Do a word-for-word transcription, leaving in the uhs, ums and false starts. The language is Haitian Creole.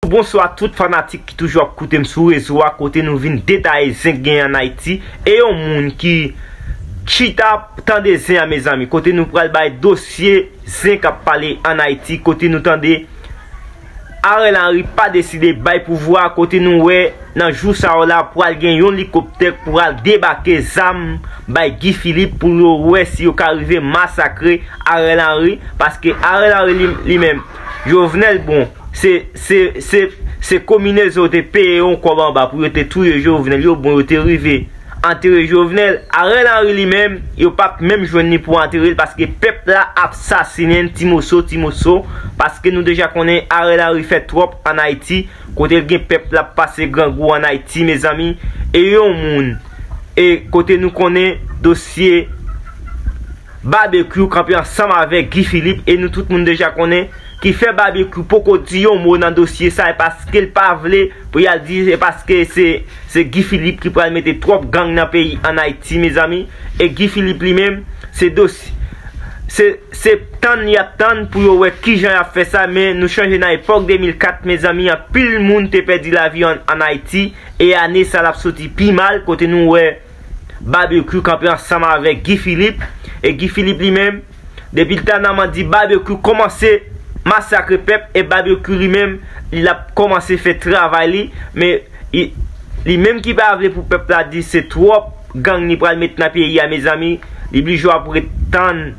Bonswa tout fanatik ki toujou ap koute m sou rezo a, kote nou vin detaye zen k gen an Ayiti. E yon moun ki chita ap tande zen an, mezanmi, kote nou pral bay dosye zen k ap pale an Ayiti, kote nou tande Ariel Henry pa deside bay pouvwa, kote nou wè nan jou sa yo la pral gen yon likoptè k pral debake zam bay Guy Philippe pou yo wè si yo ka rive masakre Ariel Henry, paske Ariel Henry li, li menm, Jovenel, bon, se se se se kominezon yo te peye yon kòb anba pou yo te touye Jovenel yo, bon, yo te rive antere Jovenel. Ariel Henry li menm, yo p ap menm jwenn li pou antere l, paske pèp la ap sasinen l ti moso ti moso, paske nou deja konnen Ariel Henry fè twòp an Ayiti, kote l gen pèp la ap pase grangou an Ayiti, mezanmi. E yon moun, e kote nou konnen dosye Babekyou kanpe ansanm avèk Guy Philippe, e nou tout moun deja konnen ki fè Babekyou poko di yon mo nan dosye sa, e paske l pa vle pou y al di, e paske se se Guy Philippe ki pral mete twòp gang nan peyi an Ayiti, mezanmi. E Guy Philippe li menm, se dosye, se se tann y ap tann pou yo wè kijan y ap fè sa, men nou chanje nan epòk de mil kat, mezanmi, anpil moun te pèdi lavi an, an Ayiti, e ane sa l ap soti pi mal, kote nou wè Babekyou kanpe ansanm avèk Guy Philippe, e Guy Philippe li menm, depi l ta nan mandi, Babekyou kòmanse masakre pèp, e Babekyou li menm, l ap kòmanse fè travay li, men li, li menm ki pa vle pou pèp la di se twòp gang li pral met nan peyi a, mezanmi, li blije ap ret tann